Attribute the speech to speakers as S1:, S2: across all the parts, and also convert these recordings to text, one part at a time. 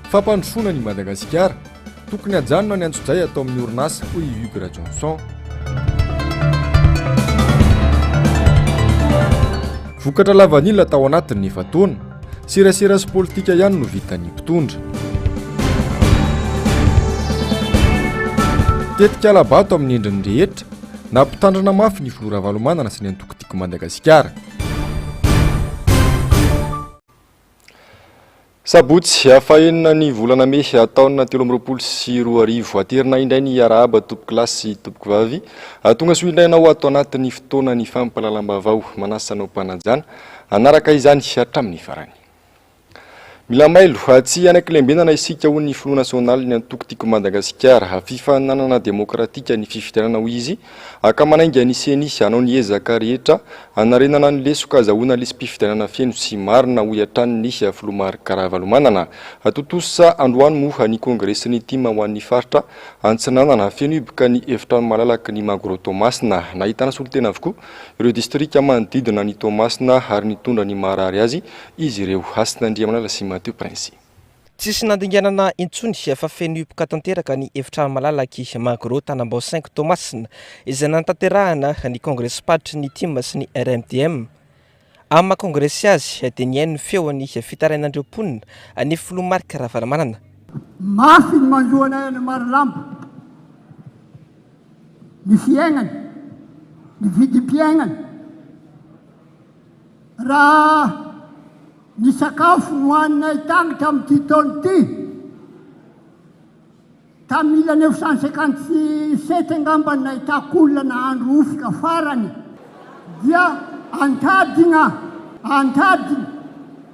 S1: Fampandrosoana an'i Madagasikara, Tokony hajanona ny antsojay atao amin'ny orinasa, hoy i Hugues Rajohnson. Vokatra lavanila tao anatin'ny efa-taona, serasera sy politika ihany no vitan'ny mpitondra. Tetika hala-bato amin'ny endriny rehetra, nampitandrina mafy ny filoha Ravalomanana sy ny antoko Tiako Madagasikara. Sabotsy fahenina ny volana mey taona 2023. Aterina indray ny arahaba tompokolahy sy tompokovavy. Tonga soa indray ianao ato anatin'ny fotoanan'ny fampahalalam-baovao. Manasa anao am-panajana hanaraka izany hatramin'ny farany. Mila mailo, tsy hanaiky lembenana isika hoy ny filoha nasionalin'ny antoko Tiako Madagasikara. Fifaninanana demokratika ny fifidianana hoy izy ka manainga ny Ceni hanao ny ezaka rehetra hanarenana ny lesoka azahoana lisi-pifidianana feno sy marina hoy hatrany ny filoha Marc Ravalomanana. Tontosa androany moa ny kongresin'ny tim ho an'ny faritra Antsinanana. Feno hiboka ny efitrano malalaky ny Magro Toamasina. Nahitana solontena avokoa ireo distrika manodidina an'i Toamasina ary nitondra ny maharary azy izy ireo. Hasina Andriamanala sy Mathieu Prince.
S2: Tsisy nandinganana intsony fa feno hipoka tanteraka ny efitrano malalaky Magro Tanambao Cinq Toamasina izay nanatanterahana ny kongresim-paritry ny tim sy ny RMDM. Amin'ny maha kongresy azy dia nihaino ny feon'ny fitarainan'ireo mponina ny filoha Marc Ravalomanana.
S3: Mafy ny manjo anay any Marolambo, ny fiainana, ny vidim-piainana. Raha ny sakafo nohaninay tagny tamin'ity taona ity, tamin'ny mille neuf cent cinquante sept angamba no nahitako olona nahandro ofika farany, dia antadigna, antadigna,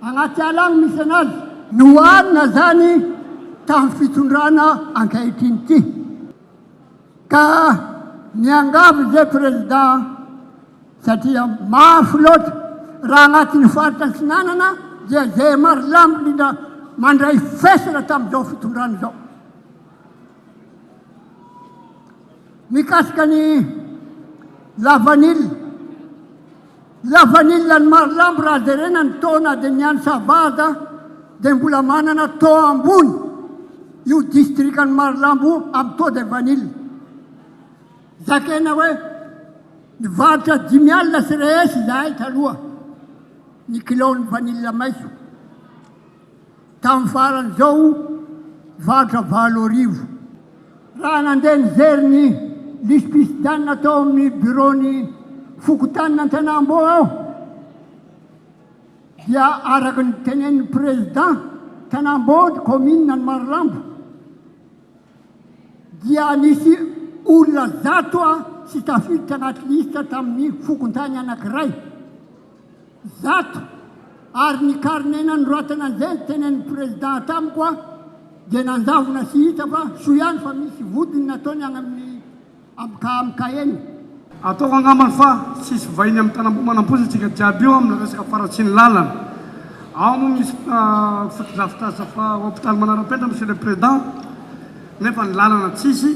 S3: agnaty ala agny misy anazy. Nohanina zany tamin'ny fitondrana ankehitriny ity. Ka miangavy izay Président satria mafy loatra raha agnatin'ny faritra Antsinanana dia izay Marolambo indrindra mandray fesana tamin'izao fitondrana izao. Mikasika ny lavanila, lavanila ny Marolambo raha jerena ny taux na dia ny any Sava aza dia mbola manana taux ambony io distrikan'i Marolambo io amin'ny taux de vanille. Zakaina hoe nivarotra 150 izahay taloha ny kilaon'ny vanille maiso. Tamin'ny farany izao varotra 8000. Raha nandeha nijery ny lisi-pifidianana tao amin'ny biraon'ny fokontanin'Antanambao aho dia araka ny tenenin'ny président Tanambao, kaominina any Marolambo, dia nisy olona 100 tsy tafiditra anaty lisitra tamin'ny fokontany anankiray. 100 ary ny carnet nanoratana an'izay ny tenenin'ny président tamiko a dia nanjavona sy hita fa soa ihany fa misy vodiny nataony any amin'ny amin'ny cahier-ny.
S4: Ataoko angambany fa tsisy vahiny amin'ny tanamboa manamposa antsika jiaby io amina resaka faharatsian'ny lalana. Ao moa misy fotodrafitrasa fa hopitaly manara-penitra monsieur le président nefa ny lalana tsisy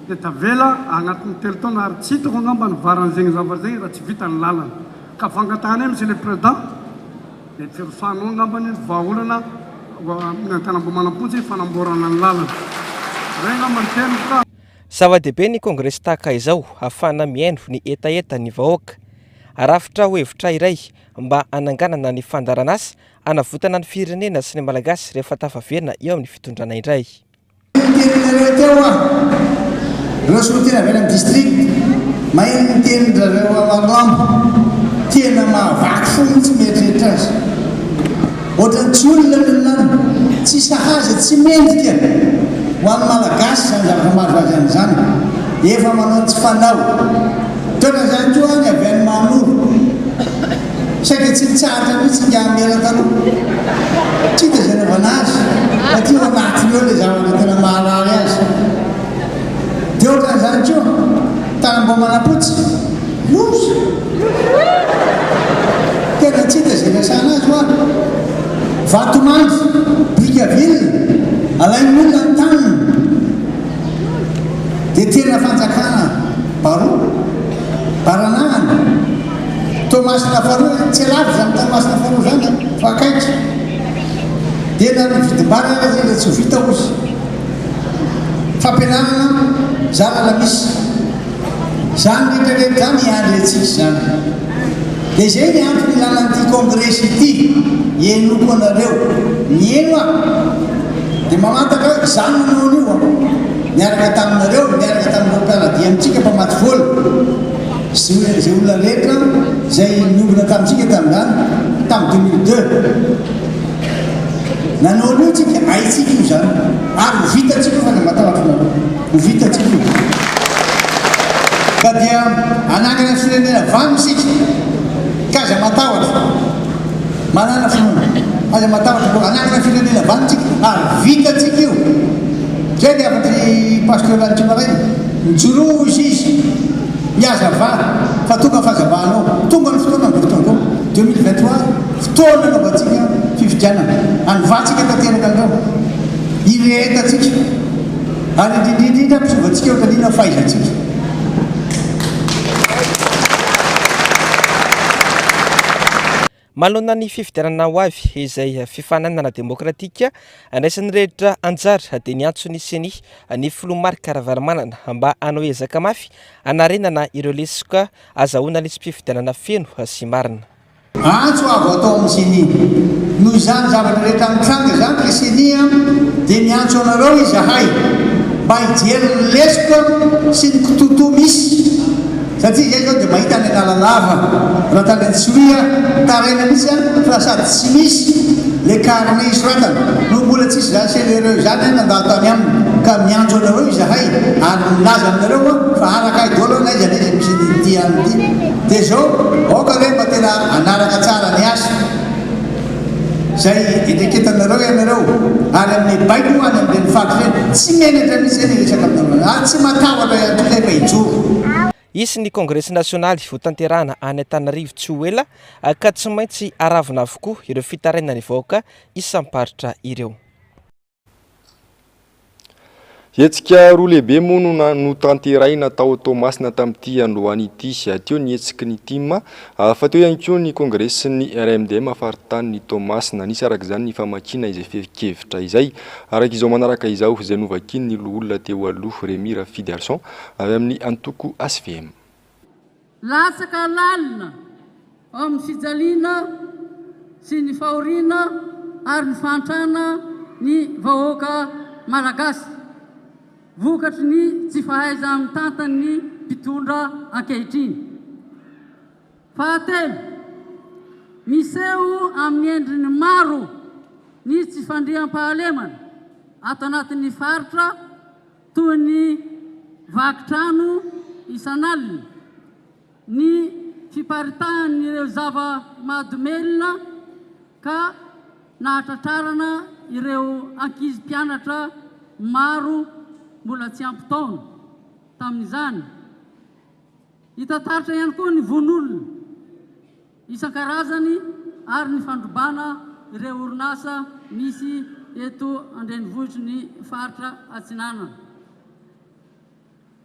S4: dia tavela agnatin'ny telo taona ary tsy hitako angamba ny varan'izegny zavatra zegny raha tsy vita ny lalana. Ka fangatahanay Monsieur le Président dia firosahanao angamba ny vahaolana amin'ny Antanamboa Manampontsy fanamboarana ny lalana. Izay angamba ny teniko ka.
S2: Zava-dehibe ny kongresy tahaka izao hahafahana mihaino ny hetahetan'ny vahoaka. Arafitra ho hevitra iray mba hananganana ny fandaharanasa hanavotana ny firenena sy ny Malagasy rehefa tafaverina eo amin'ny fitondrana indray.
S5: Niteninareo teo aho, ireo solontena avy any amin'ny district, maheno ny tenin-dRareo Marolambo, tena mahavaky fo mihitsy mieritreritra azy. Ohatran'ny tsy olona ny olona any, tsy sahaza, tsy mendrika ho an'ny Malagasy izany zavatra mahazo azy any izany. Efa manao ny tsy fanao. Toa izany koa ny avy any Mahanoro. Saika tsy nitsahatra mihitsy ingahy Mera taloha. Tsy hita izay anaovana azy fa aty ao anatiny ao ilay zavatra tena maharary azy. Dia ohatran'izany koa, Tanambao Manampotsy. Loza! Tena tsy hita izay iresahana azy hoa. Vatomandry, Brickaville, alain'ny olona ny taniny. Dia tena fanjakana baroa, baranahana. Toamasina faharoa, tsy alavitra izany Toamasina faharoa izany fa akaiky. Dia na ny vidim-bary aza aza tsy ho vita hozy. Fampianarana zara raha misy. Izany rehetra rehetra izany hiandry antsika izany. Dia izay ny antony ilana an'ity kongresy ity, henoko anareo. Miheno aho. Dia mamantatra hoe izaho no nanao an'io an. Niaraka taminareo, niaraka tamin'ireo mpiara-dia amintsika mpamatsy vola. Sy izay olona rehetra izay niombona tamintsika tamin'izany, tamin'ny 2002. Nanao an'io tsika, haintsika io izany. Ary ho vitantsika io fa aza matahotra nareo. Ho vitantsika io. Ka dia hanangana firenena vanona isika. Ka aza matahotra. Manàna finoana. Aza matahotra fa hanangana firenena vanona isika ary vitantsika io. Izay ny hafatr'i Pasteur Lanitra maraina. Mijoroa hoy izy. Mihazavà fa tonga ny fahazavanao. Tonga ny fotoana amin'izao fotoana izao. 2023. Fotoana anaovantsika fifidianana, hanovantsika tanteraka an'ireo, hirehetantsika, ary indrindra indrindra hampisovantsika eo an-tanina ny fahaizantsika.
S2: Manoloana ny fifidianana ho avy izay fifaninanana demokratika andraisan'ny rehetra anjara dia niantso ny Ceni ny filoha Marc Ravalomanana mba hanao ezaka mafy hanarenana ireo lesoka azahoana lisi-pifidianana feno sy marina.
S5: Antso avo atao amin'ny Ceni. Noho izany zavatra rehetra mitranga izany ry Ceni a, dia miantso anareo izahay mba hijery ny lesoka sy ny kitoatoa misy satria izay izao dia mahita any Analalava, raha tany Antsohihy aho, mitaraina mihitsy aho fa sady tsy misy le carnet isoratana no mbola tsisy izany CNRE izany aho nandalo tany aminy ka miantso anareo izahay ary milaza aminareo aho fa araka ahy daholo n'aiza n'aiza misy an'ity any ity. Dia izao, aoka re mba tena hanaraka tsara ny asa izay iandraiketanareo ianareo, ary amin'ny baiko any amin'ireny faritra ireny. Tsy menatra mihitsy izay ny hiresaka aminareo, ary tsy matahotra ihany koa izay fa hijoro.
S2: Hisy ny kongresy nasionaly hotanterahana any Antananarivo tsy ho ela ka tsy maintsy haravona avokoa ireo fitarainan'ny vahoaka isam-paritra ireo.
S1: Hetsika roa lehibe moa no notanterahina tao Toamasina tamin'ity androany ity. Teo ny hetsiky ny tim, fa teo ihany koa ny kongresin'ny RMDM faritanin'i Toamasina. Nisy araka izany ny famakiana izay fehin-kevitra izay. Araka izao manaraka izao, izay novakian'ny loholona teo aloha, Rémi Rafidiarison, avy amin'ny antoko hvm.
S6: Latsaka lalina ao amin'ny fijaliana sy ny fahoriana ary ny fahantrana ny vahoaka Malagasy vokatry ny tsy fahaiza-mitantan'ny mpitondra ankehitriny. Fahatelo, miseho amin'ny endriny maro ny tsy fandriampahalemana ato anatin'ny faritra toy ny vaky trano isan'alina, ny fiparitahan'ireo zava-mahadomelina ka nahatratrarana ireo ankizy mpianatra maro mbola tsy ampy taona tamin'izany. Hita taratra ihany koa ny vono olona isan-karazany ary ny fandrobana ireo orinasa misy eto an-drenivohitry ny faritra Atsinanana.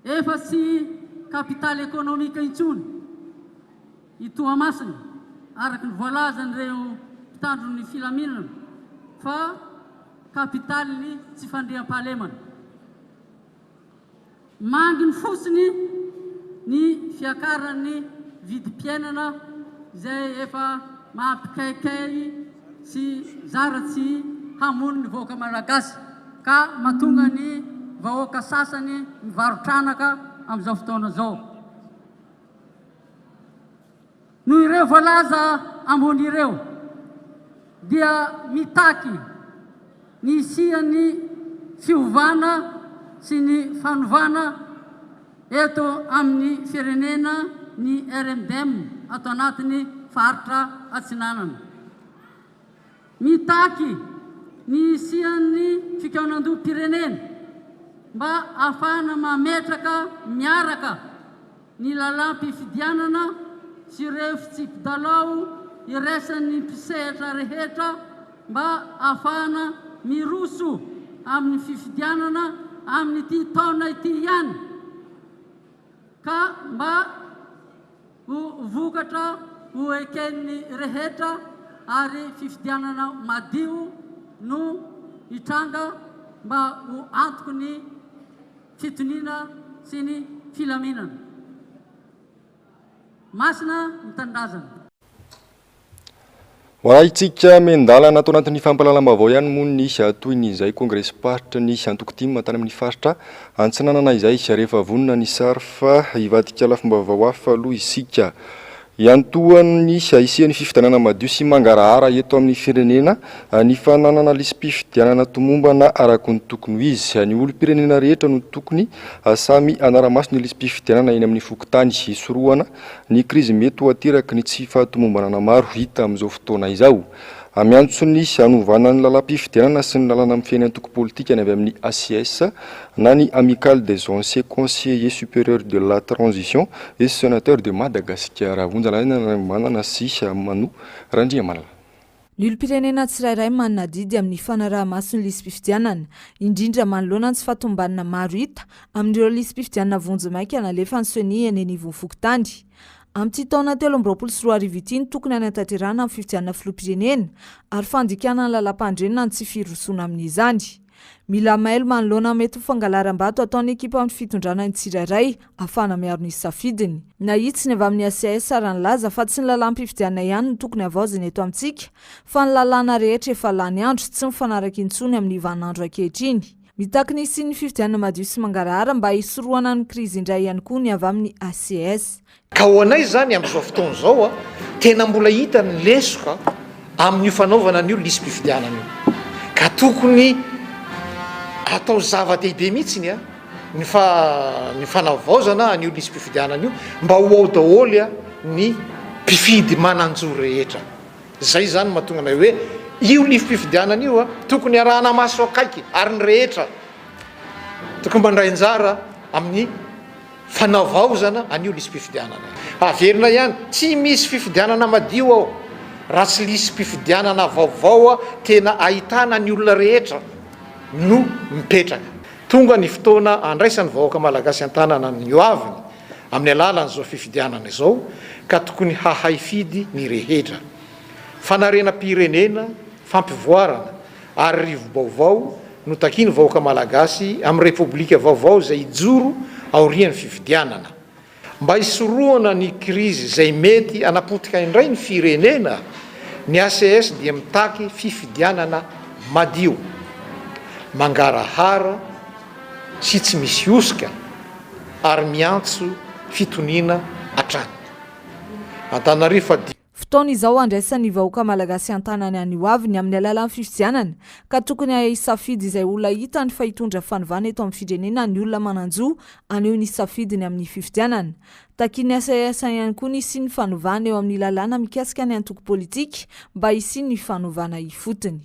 S6: Efa tsy capitale économique intsony i Toamasina araka ny voalazan'ireo mpitandro ny filaminana fa capitale-n'ny tsy fandriampahalemana. Manginy fotsiny ny fiakaran'ny vidim-piainana izay efa mampikaikay sy zara tsy hamono ny vahoaka Malagasy ka mahatonga ny vahoaka sasany mivaro-tranaka amin'izao fotoana izao. Noho ireo voalaza ambony ireo dia mitaky ny hisian'ny fiovana sy ny fanovana eto amin'ny firenena ny RMDM ato anatin'ny faritra Atsinanana. Mitaky ny hisian'ny fikaonandoham-pirenena mba ahafahana mametraka miaraka ny lalàm-pifidianana sy ireo fitsipi-dalao iraisan'ny mpisehatra rehetra mba ahafahana miroso amin'ny fifidianana amin'ity taona ity ihany ka mba ho vokatra ho eken'ny rehetra ary fifidianana madio. no hitranga mba ho antoky ny fitoniana sy ny filaminana. Masina ny tanindrazana.
S1: Ho arahintsika miandalana ato anatin'ny fampahalalam-baovao ihany moa ny tohin'izay kongresim-paritry ny antoko tim tany amin'ny faritra Antsinanana izay. Rehefa vonona ny sary fa hivadika lafim-baovao hafa aloha isika. Iantohan'ny hisian'ny fifidianana madio sy mangarahara eto amin'ny firenena ny fananana lisi-pifidianana tomombana araka ny tokony ho izy. Ny olom-pirenena rehetra no tokony samy hanara-maso ny lisi-pifidianana eny amin'ny fokontany hisorohana ny krizy mety ho ateraky ny tsy fahatomombanana maro hita amin'izao fotoana izao. Miantso ny hanovana ny lalàm-pifidianana sy ny lalàna mifehy ny antoko politika ny avy amin'ny ACS na ny Amicale des Anciens Conseillers Supérieurs de la Transition et Sénateurs de Madagasikara. Onjalaina Randriamanana sy Manu Randriamalala.
S7: Ny olom-pirenena tsirairay manana adidy amin'ny fanaraha-maso ny lisi-pifidianana, indrindra manoloana ny tsy fahatomombanana maro hita amin'ireo lisi-pifidianana vonjimaika nalefan'ny Ceni eny anivon'ny fokontany. Amin'ity taona 2023 ity no tokony hanatanterahana ny fifidianana filoham-pirenena ary fandikana ny lalàmpanorenana ny tsy firosoana amin'izany. Mila mailo manoloana ny mety ho fangalaram-bato ataon'ny ekipan'ny fitondrana ny tsirairay ahafahana miaro ny safidiny. Nahitsy ny avy amin'ny HCS raha nilaza fa tsy ny lalàm-pifidianana ihany no tokony havaozina eto amintsika fa ny lalàna rehetra efa lany andro tsy mifanaraka intsony amin'ny vaninandro ankehitriny. Mitaky ny hisian'ny fifidianana madio sy mangarahara mba hisorohana ny krizy indray ihany koa ny avy amin'ny HCS.
S8: Ka ho anay izany amin'izao fotoana izao, tena mbola hita ny lesoka amin'io fanaovana an'io lisi-pifidianana io. Ka tokony atao zava-dehibe mihitsy ny ny fanavaozana an'io lisi-pifidianana io mba ho ao daholo ny mpifidy manan-jo rehetra. Izay izany no mahatonga anay hoe io lisi-pifidianana io tokony arahana maso akaiky ary ny rehetra tokony mandray anjara amin'ny fanavaozana an'io lisi-pifidianana io. Averina ihany, tsy misy fifidianana madio ao raha tsy lisi-pifidianana vaovao tena ahitana ny olona rehetra no mipetraka. Tonga ny fotoana handraisan'ny vahoaka malagasy an-tanana ny hoaviny amin'ny alalan'izao fifidianana izao ka tokony hahay hifidy ny rehetra. Fanarenam-pirenena, fampivoarana ary rivo-baovao no takian'ny vahoaka malagasy amin'ny Repoblika vaovao izay hijoro aorian'ny fifidianana. Mba hisorohana ny krizy izay mety hanapotika indray ny firenena, ny ACS dia mitaky fifidianana madio, mangarahara sy tsy misy hosoka. ary miantso fitoniana hatrany. Antananarivo fa.
S7: Fotoana izao handraisan'ny vahoaka malagasy an-tanana ny hoaviny amin'ny alalan'ny fifidianana ka tokony hahay hisafidy izay olona hitany fa hitondra fanovana eto amin'ny firenena ny olona manan-jo haneho ny safidiny amin'ny fifidianana. Takian'ny HCS ihany koa ny hisian'ny fanovana eo amin'ny lalàna mikasika ny antoko politika mba hisian'ny fanovana ifotony.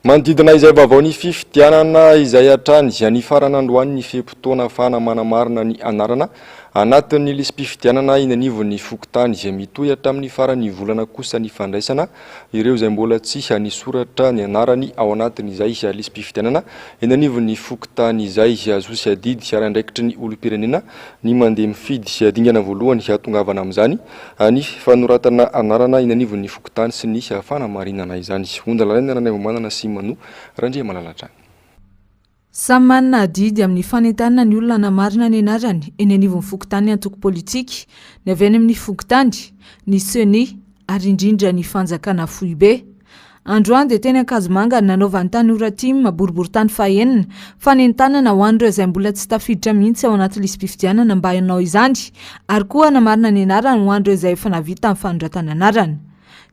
S1: Manodidina izay vaovao ny fifidianana izay hatrany, nifarana androany ny fe-potoana ahafahana manamarina ny anarana anatin'ny lisi-pifidianana eny anivon'ny fokontany. Mitohy hatramin'ny faran'ny volana kosa ny fandraisana ireo izay mbola tsy nisoratra ny anarany ao anatin'izay lisi-pifidianana eny anivon'ny fokontany izay. Zo sy adidy ary andraikitry ny olom-pirenena ny mandeha mifidy. Dingana voalohany hahatongavana amin'izany ny fanoratana anarana eny anivon'ny fokontany sy ny fanamarinana izany. Honda Lalaina Ranaivomanana sy Manu Randriamalala hatrany.
S7: Samy manana adidy amin'ny fanentanana ny olona hanamarina ny anarany eny anivon'ny fokontany ny antoko politika, ny avy any amin'ny fokontany, ny ceni ary indrindra ny fanjakana foibe. Androany dia teny Ankazomanga no nanaovan'ny Tanora Tim boriborintany fahenina fanentanana ho an'ireo izay mbola tsy tafiditra mihitsy ao anaty lisi-pifidianana mba hanao izany ary koa hanamarina ny anarany ho an'ireo izay efa nahavita ny fanoratana anarana.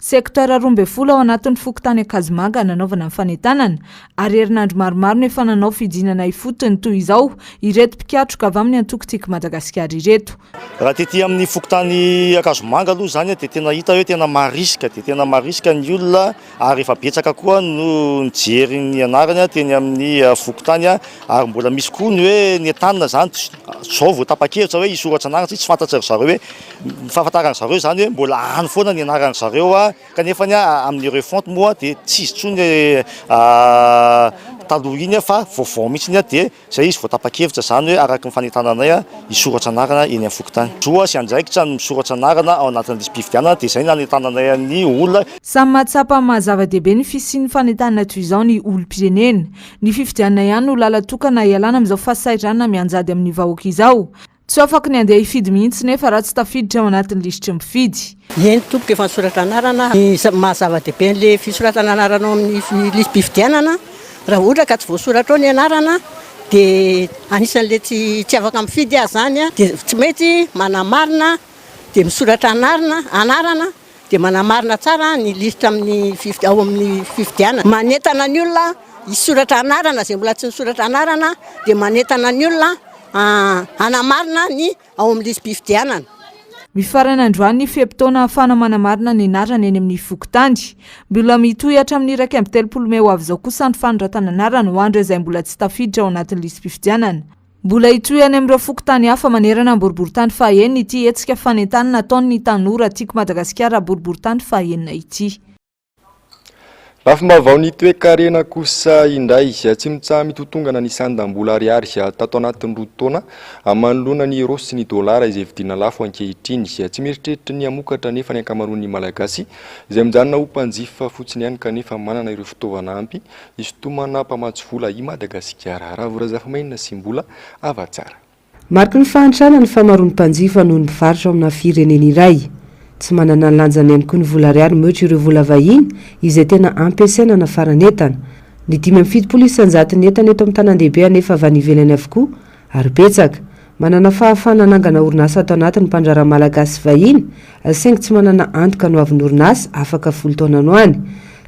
S7: Secteur 12 ao anatin'ny fokontany Ankazomanga nanaovana ny fanentanana ary herinandro maromaro no efa nanao fidinana ifotony toy izao ireto mpikatroka avy amin'ny antoko Tiako Madagasikara ireto.
S9: Raha tety amin'ny fokontany Ankazomanga aloha izany dia tena hita hoe tena marisika dia tena marisika ny olona ary efa betsaka koa no nijery ny anarany teny amin'ny fokontany ary mbola misy koa ny hoe nentanina izany izao vao tapa-kevitra hoe hisoratra anarana satria tsy fantatry ry zareo hoe ny fahafantaran-dry zareo izany hoe mbola any foana ny anaran-dry zareo. Kanefa ny amin'ny refonte moa dia tsy izy intsony taloha iny fa vaovao mihitsy dia izay izy vao tapa-kevitra izany hoe araka ny fanentananay hisoratra anarana eny amin'ny fokontany. Zo sy andraikitra ny misoratra anarana ao anatin'ny lisi-pifidianana dia izay no nanentananay ny olona.
S7: Samy mahatsapa ny maha zava-dehibe ny fisian'ny fanentanana toy izao ny olom-pirenena. Ny fifidianana ihany no lala-tokana hialana amin'izao fahasahiranana mianjady amin'ny vahoaka izao. Tsy ho afaky ny handeha hifidy mihitsy nefa raha tsy tafiditra ao anatin'ny lisitry ny mpifidy.
S10: Eny tompoko efa nisoratra anarana aho. Ny maha zava-dehibe an'ilay fisoratana anarana ao amin'ny lisi-pifidianana, raha ohatra ka tsy voasoratra ao ny anarana dia anisan'ilay tsy tsy afaka mifidy aho izany dia tsy maintsy manamarina dia misoratra anarina anarana dia manamarina tsara ny lisitra amin'ny ao amin'ny fifidianana. Manentana ny olona hisoratra anarana, izay mbola tsy nisoratra anarana dia manentana ny olona hanamarina ny ao amin'ny lisi-pifidianana.
S7: Mifarana androany ny fe-potoana ahafahana manamarina ny anarana eny amin'ny fokontany. Mbola mitohy hatramin'ny 31 mey ho avy izao kosa ny fanoratana anarana ho an'ireo izay mbola tsy tafiditra ao anatin'ny lisi-pifidianana. Mbola hitohy any amin'ireo fokontany hafa manerana ny boriborintany fahaenina ity hetsika fanentanana ataon'ny tanora Tiako Madagasikara boriborintany fahaenina ity.
S1: Lafim-baovaon'ny toekarena kosa indray, tsy mitsaha-mitotongana ny sandam-bola ariary tato anatin'ny roa taona manoloana ny euro sy ny dolara izay vidiana lafo ankehitriny. Tsy mieritreritra ny hamokatra anefa ny ankamaroan'ny Malagasy izay mijanona ho mpanjifa fotsiny ihany kanefa manana ireo fitaovana ampy Hisintomana mpamatsy vola i Madagasikara. Ravo Razafimainina sy Mbola Havatsara.
S11: Mariky ny fahantrana ny famaroan'ny mpanjifa noho ny mpivarotra ao amina firenena iray. Tsy manana ny lanjany ihany koa ny vola ariary mihoatra ireo vola vahiny izay tena ampiasaina hanafarana entana. Ny 75 isan-jaton'ny entana eto amin'ny tanàn-dehibe anefa avy any ivelany avokoa ary betsaka. Manana fahafahana hanangana orinasa ato anaty ny mpandraharaha malagasy sy vahiny, saingy tsy manana antoka ny hoavin'ny orinasa afaka folo taona any ho any.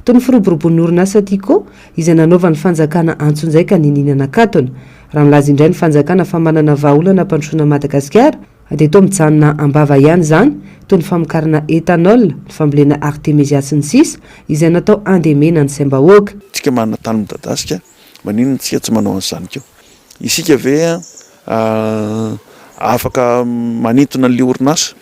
S11: Toy ny firoborobon'ny orinasa Tiko, izay nanaovan'ny fanjakana antsonjay ka niniana nakatona. Raha milaza indray ny fanjakana fa manana vahaolana hampandrosoana an'i Madagasikara, dia toa mijanona am-bava ihany izany, toy ny famokarana ethanol, ny fambolena artemisia sy ny sisa, izay natao handemena ny saim-bahoaka.
S12: Tsika manana tany midadasika, maninona tsika tsy manao an'izany koa? Isika ve afaka manintona an'ilay orinasa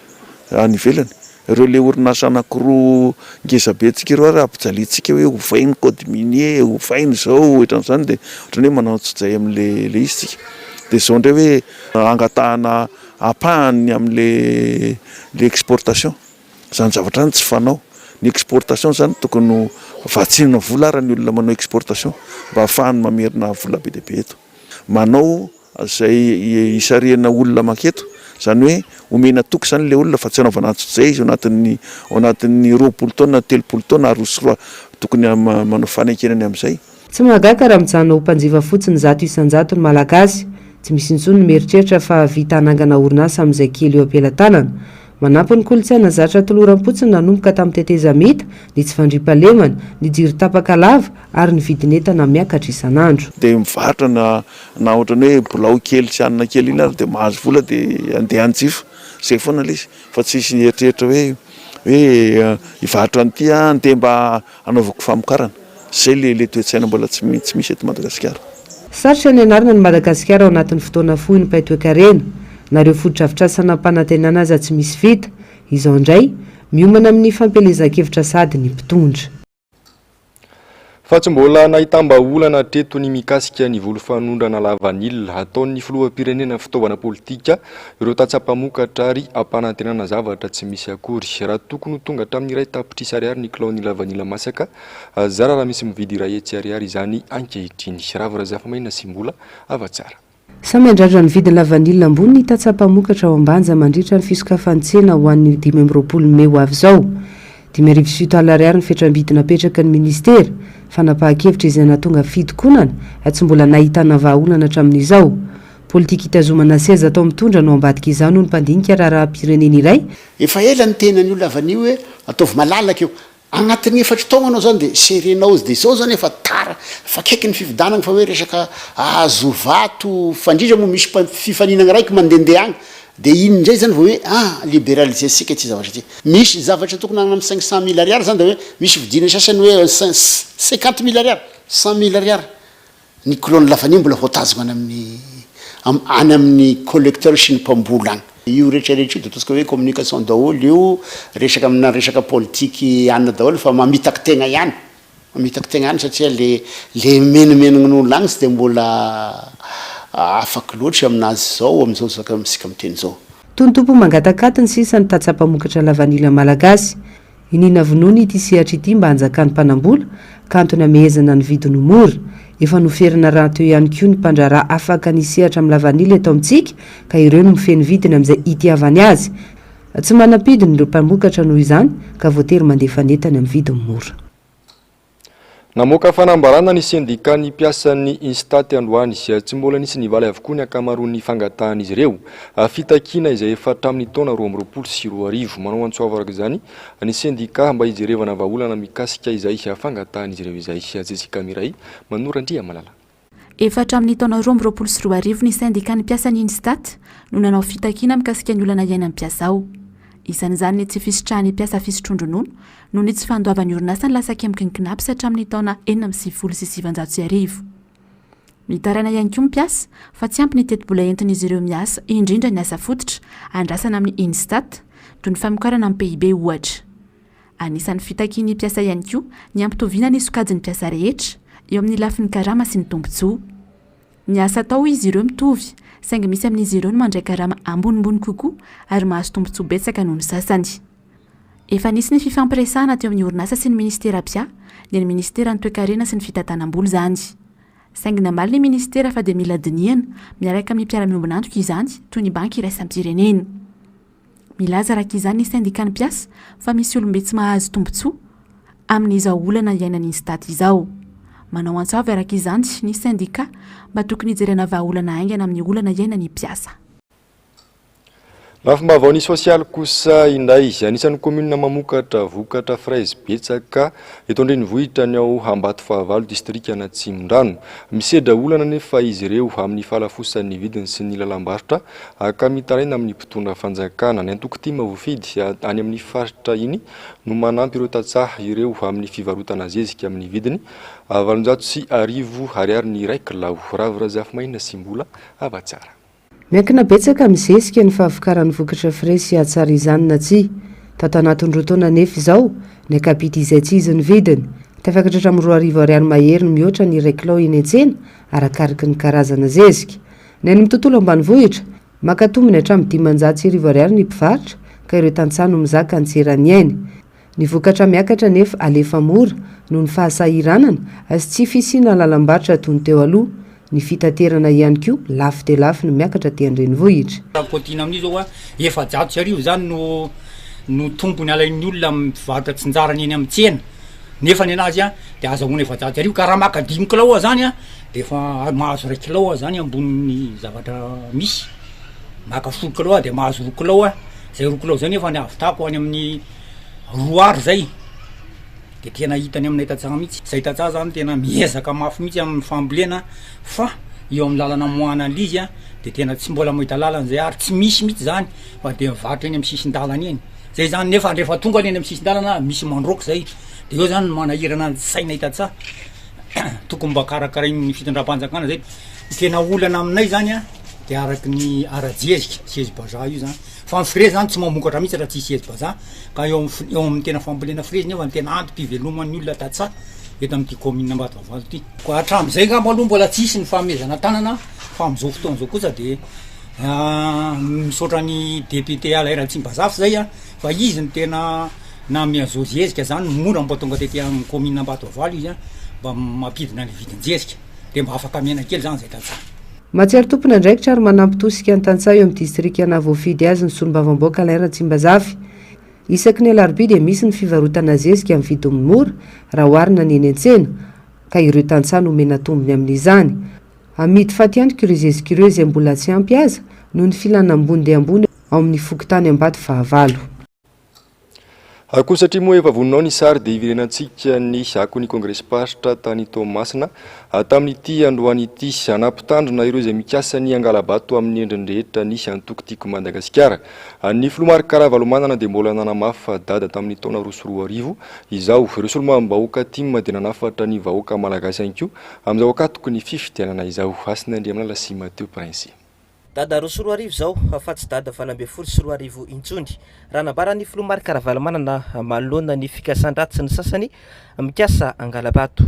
S12: any ivelany? Ireo ilay orinasa anankiroa ngeza be antsika ireo ary ampijaliantsika hoe ovay ny code minier, ovay ny izao, ohatran'izany dia ohatran'ny hoe manao antsojay amin'ilay ilay izy tsika. Dia izao indray hoe angatahana ampahany amin'ilay ilay exportation. Izany zavatra izany tsy fanao. Ny exportation izany tokony ho vatsiana vola ary ny olona manao exportation mba hahafahany mamerina vola be dia be eto. Manao izay hisarihana olona manketo, izany hoe omena toky izany ilay olona fa tsy hanaovana antsojay izy ao anatin'ny ao anatin'ny 20 taona, 30 taona ary roa sy roa tokony manao fanekena ny amin'izay.
S11: Tsy mahagaga raha mijanona ho mpanjifa fotsiny 100% ny Malagasy. Tsy misy intsony ny mieritreritra fa hahavita hanangana orinasa amin'izay kely eo am-pelatanana. Manampy ny kolontsaina zatra toloram-potsiny nanomboka tamin'ny tetezamita, ny tsy fandriampahalemana, ny jiro tapaka lava ary ny vidin'entana miakatra isan'andro.
S12: Dia mivarotra na na ohatran'ny hoe bilao kely sy hanina kely iny ary dia mahazo vola dia andeha hanjifa. Izay foana ilay izy fa tsisy eritreritra hoe hoe hivarotra an'ity aho andeha mba hanaovako famokarana. Izay ilay ilay toe-tsaina mbola tsy tsy misy eto Madagasikara.
S11: Sarotra ny hanarina an'i Madagasikara ao anatin'ny fotoana fohy ny mpaitoekarena. Na ireo fotodrafitrasa nampanantenana aza tsy misy vita. Izao indray, miomana amin'ny fampielezan-kevitra sahady ny mpitondra.
S1: Fa tsy mbola nahitam-bahaolana hatreto ny mikasika ny voly fanondrana lavanila. Ataon'ny filoham-pirenena fitaovana politika ireo tantsaha mpamokatra ary ampanantenana zavatra tsy misy akory. Raha tokony ho tonga hatramin'ny 1 tapitrisa ariary ny kilaon'ny lavanila masaka, zara raha misy mividy 100 ariary izany ankehitriny. Ravo Razafimaina sy Mbola Havatsara.
S11: Samy miandrandra ny vidin'ny lavanila ambony ny tantsaha mpamokatra ao Ambanja mandritra ny fisokafan'ny tsena ho an'ny 25 mey ho avy izao. 705 ariary ny fetram-bidy napetraky ny minisitera, fanapahan-kevitra izay nahatonga fitokonana tsy mbola nahitana vahaolana hatramin'izao. Politika hitazomana seza atao mitondra no ambadika izany hoy ny mpandinika raharaham-pirenena iray.
S13: Efa ela niteny an'io lavana io hoe ataovy malalaka io. Agnatin'ny efatry taogno anao zany de serenao izy de zao zany efa tara, efa akaiky ny fifidianagna fa hoe resaka ahazo vato fa indrindra moa misy mpa- fifaninagna raiky mandehandeha agny de iny ndray zany vao hoe ah liberaliser-tsika ty zavatra ty. Misy zavatra tokony agny am cinq cent mille ariary zany de hoe misy vidiana sasany hoe cin- cinquante mille ariary, cent mille ariary. Ny kilon'ny lavanille mbola voatazona any amin'ny any amin'ny collecteur sy ny mpamboly any. Io rehetra rehetra io dia ataontsika hoe communication daholo io, resaka amina resaka politique anona daholo fa mamitaky tegna ihany, mamitaky tegna ihany satria le le menomenon'olona agny tsy dia mbola afaky loatra aminazy zao amizao zaka isika miteny zao.
S11: Tonotompo mangataka-atiny sisa ny tantsaha mpamokatra lavanila malagasy. Iniana vonoina ity sehatra ity mba hanjakan'ny mpanambola ka antony hamehezana ny vidiny ho mora. Efa noferana rahateo ihany koa ny mpandraharaha afaka ny hisehatra amin'ny lavanila eto amintsika ka ireo no mifehy ny vidiny amin'izay itiavany azy. Tsy manam-pidiny ireo mpamokatra noho izany ka voatery mandefa ny entany amin'ny vidiny mora.
S1: Namoaka fanambarana ny sendikan'ny mpiasan'ny Instat androany. Tsy mbola nisy nivaly avokoa ny ankamaroan'ny fangatahan'izy ireo. Fitakiana izay efa hatramin'ny taona 2022. Manao antso avo araka izany ny sendika mba hijerevana vahaolana mikasika izay fangatahan'izy ireo izay. Jessica Miray, Manoro Andriamalala.
S14: Efa hatramin'ny taona 2022 ny sendikan'ny mpiasan'ny Instat no nanao fitakiana mikasika ny olana iainan'ny mpiasa ao. Isan'izany ny tsy fisitrahan'ny mpiasa fisotroan-dronono noho ny tsy fandoavan'ny orinasa ny lasakemboky ny Cnaps hatramin'ny taona 1996. Mitaraina ihany koa ny mpiasa fa tsy ampy ny tetibola entin'izy ireo miasa indrindra ny asa fototra andrasana amin'ny Instat toy ny famokarana ny PIB ohatra. Anisan'ny fitakian'ny mpiasa ihany koa ny hampitoviana ny sokajin'ny mpiasa rehetra, eo amin'ny lafiny karama sy ny tombontsoa. Ny asa atao hoy izy ireo mitovy, saingy misy amin'izy ireo no mandray karama ambonimbony kokoa ary mahazo tombontsoa betsaka noho ny sasany. Efa nisy ny fifampiresahana teo amin'ny orinasa sy ny minisitera mpiahy, dia ny minisiteran'ny toekarena sy ny fitantanam-bola izany. Saingy namaly ny minisitera fa dia mila dinihana miaraka amin'ny mpiara-miombon'antoka izany, toy ny banky iraisam-pirenena. Milaza araka izany ny sendikan'ny mpiasa fa misy olom-be tsy mahazo tombontsoa amin'izao olana iainan'ny Instat izao. Manao antso avo araka izany ny sendika mba tokony hijerena vahaolana haingana amin'ny olana iainan'ny mpiasa.
S1: Lafim-baovao ny sosialy kosa indray. Anisan'ny kaominina mamokatra vokatra fraise betsaka eto an-drenivohitra ny ao Ambatofahavalo, distrikan'Atsimondrano. Misedra olana anefa izy ireo amin'ny fahalafosan'ny vidiny sy ny lalam-barotra ka mitaraina amin'ny mpitondra fanjakana. Ny antoko tim voafidy any amin'ny faritra iny no manampy ireo tantsaha ireo amin'ny fivarotana zezika amin'ny vidiny 1800 ariary ny iray kilao. Ravo Razafimaina sy Mbola Havatsara.
S11: Miankina betsaka amin'ny zezika ny fahavokaran'ny vokatra frais sy hahatsara izany na tsia. Tato anatin'ny roa taona anefa izao, niaka-bidy izay tsy izy ny vidiny. Tafakatra hatramin'ny 2000 ariary mahery ny mihoatra ny iray kilao eny an-tsena, arakaraky ny karazana zezika. Ny any amin'ny tontolo ambanivohitra, maka tombony hatramin'ny 1500 ariary ny mpivarotra ka ireo tantsaha no mizaka ny tsy eran'ny ainy. Ny vokatra miakatra anefa alefa mora noho ny fahasahiranana sy tsy fisiana lalam-barotra toy ny teo aloha. Ny fitaterana ihany koa lafo dia lafo no miakatra aty an-drenivohitra.
S15: Raha kaotiana amin'io zao a, 1400 zany no no tombony alain'ny olona amin'ny mpivarotra tsinjarany eny amin'ny tsena, nefa nenazy a de azahoana 1400 ka raha maka dimy kilao aho zany a de efa mahazo iray kilao aho zany ambonin'ny zavatra misy, maka folo kilao aho de mahazo roa kilao aho, zay roa kilao zay nefa ny ahavitako any amin'ny roa aro zay, de tena hitany aminay tantsaha mihitsy, zay tantsaha zany tena miezaka mafy mihitsy amin'ny fambolena fa eo amin'ny lalana amoahana an'le izy a de tena tsy mbola mahita lalana zay ary tsy misy mihitsy zany fa de mivarotra eny amin'ny sisin-dalana eny, zay zany nefa rehefa tonga eny amin'ny sisin-dalana misy mandroaka zay, de eo zany no manahirana ny sainay tantsaha. Tokony mba karakarain'ny fitondram-panjakana zay. Ny tena olana aminay zany a de araky ny ara-jezika, sezi-bazaha io zany, fa ny frezy zany tsy mamokatra mihitsy raha tsisy sezi-bazaha, ka eo am' eo amin'ny tena fambolena frezy nefa ny tena antom-piveloman'ny olona tantsaha eto amin'ity kaominina Ambatovalo ity. Koa hatramin'izay angamba aloha mbola tsisy ny fanomezana tanana fa am'zao fotoana zao kosa de misaotra ny député Alain Ratsimbazafy zay a fa izy no tena Nanome an'izao zezika zany mora mba tonga tety amin'ny commune Ambatovalo izy mba mampidina ny vidin-jezika de mba afaka miaina kely zany zay tantsaha.
S11: Mahatsiaro tompon'andraikitra ary manampy tosika ny tantsaha eo amin'ny distrika nahavoafidy azy ny solombavambahoaka Alain Ratsimbazafy. Isaky ny alarobia dia misy ny fivarotana zezika amin'ny vidiny mora raha oharina ny eny an-tsena ka ireo tantsaha no omena tombony amin'izany. Amidy fatiantoka ireo zezika ireo izay mbola tsy ampy aza noho ny filana ambony dia ambony ao amin'ny fokontany Ambatofahavalo.
S1: Koa satria moa efa vononao ny sary dia hiverenantsika ny akon'ny kongresim-paritra tany Toamasina tamin'ity androany ity. Nampitandrina ireo izay mikasa ny hangala-bato amin'ny endriny rehetra ny antoko Tiako Madagasikara. Ny filoha Marc Ravalomanana dia mbola nanamafy fa dada tamin'ny taona 2002 izao. Ireo solombavambahoaka tim dia nanafatra ny vahoaka malagasy ihany koa amin'izao ankatoky ny fifidianana izao. Hasina Andriamalala sy Mathieu Prince.
S2: Dada 2002 izao fa tsy dada 2018 intsony, raha nambaran'ny filoha Marc Ravalomanana manoloana ny fikasan-dratsin'ny sasany mikasa hangala-bato.